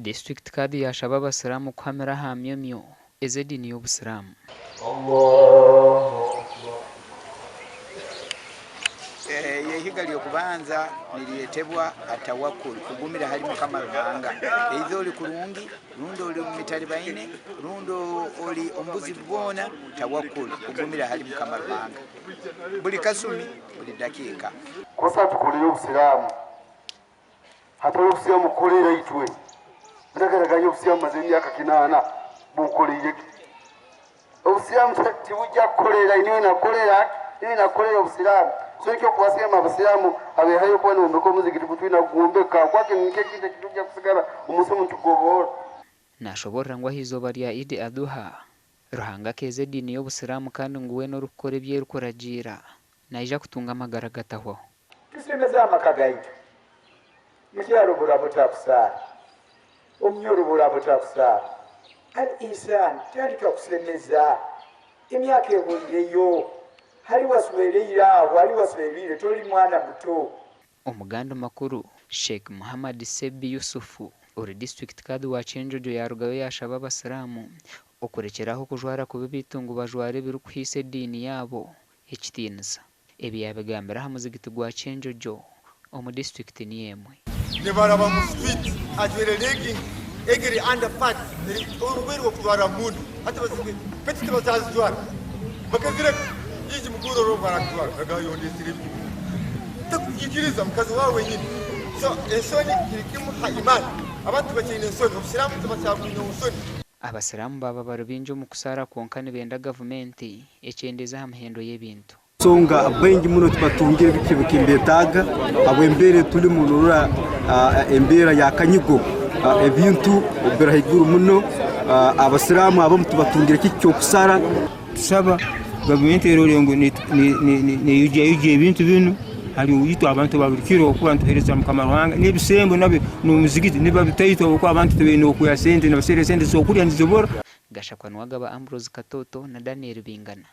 Disiturikiti Kadhi yaashaba abasiraamu kuhamira aha myomyo ez'ediini y'obusiraamu. Eihiga ly'okubanza niryetebwa Atawakul, kugumira hali Mukama Ruhanga. Either oli kurungi rundi oli omu mitalibaine rundi oli omu buzibu bwona, Tawakul, kugumira hali Mukama Ruhanga buli kasumi, buli dakiika. Kosa tukolere obusiraamu. Hatari obusiraamu kukoreera itwe. Biragaragara obusiraamu bumazire emyaka kinaana bunkoreire ki? Obusiraamu tibujja kukoreera niiwe nakukoreera niiwe nakukoreera obusiraamu. So nikyo kubasiima abasiraamu abehayo kuba nibombeka omuzigiti gu twine kugwombeka kwake nikyo ekintu ekirikujja kusigara omunsi omu nitugoboora. Nashoborora ngu ah'eizooba rya Eid Adhuha, Ruhanga akeeza ediini y'obusiraamu kandi ngu weena orikukora ebi erikuragiira naija kutunga amagara agatahwaho. Tusemeze amaka gaitu. Mukyala oburaaba otakusaara, omunyoro oburaaba otakusaara, Al Ihsaan tandika kusemeza. Emyaka ehoireyo, hali waswereire aho, hali waswereire toli mwana muto. Omugandi makuru, Sheikh Muhammad Sebbi Yusuf ori disiturikiti Kadhi wa Kyenjojo yarugayo yashaba abasiraamu okurekyeraho okujwara kubi beitu ngu bajware ebirikuhaisa ediini yaabo ekitiinisa. Ebi yaabigambira aha muzigiti gwa Kyenjojo omu disiturikiti niyo emwe. Nibaraba mu street ajwaire legging egiri under pant orugoye rwokutwara mundu hati peti tibazazijwara bakazireka nyingi mukuru orwo barakujwara agayondesire ebizibu takukikiriza mukazi wawe wenyini so ensoni kiri kimu ha imani abantu tibakyaine ensoni obusiramu tibakyabwine nsoni. Abasiraamu baaba bari baingi omu kusaara kwonka nibenda gavumenti ekyendeeze aha mihendo y'ebintu. Ensonga baingi muno tibatungire biki ebikimbeetaaga habw'embeera ei turimu noorora embeera ya kanyigo ebintu biri haiguru muno abasiraamu abamu tibatungire kiki ky'okusara. Tusaba gavumenti erore ngu neyujayujya ebintu binu hali itwe abantu ba buli kiro kuba nituhereza mukama Ruhanga n'ebisembo nabyo n'omuzigiti nibabitaito habwokuba abantu tibaine okwiha sente nibaserra sente z'okulya nizibura. Gashakwa Nuwagaba Ambrose Katoto na Daniel Bingana.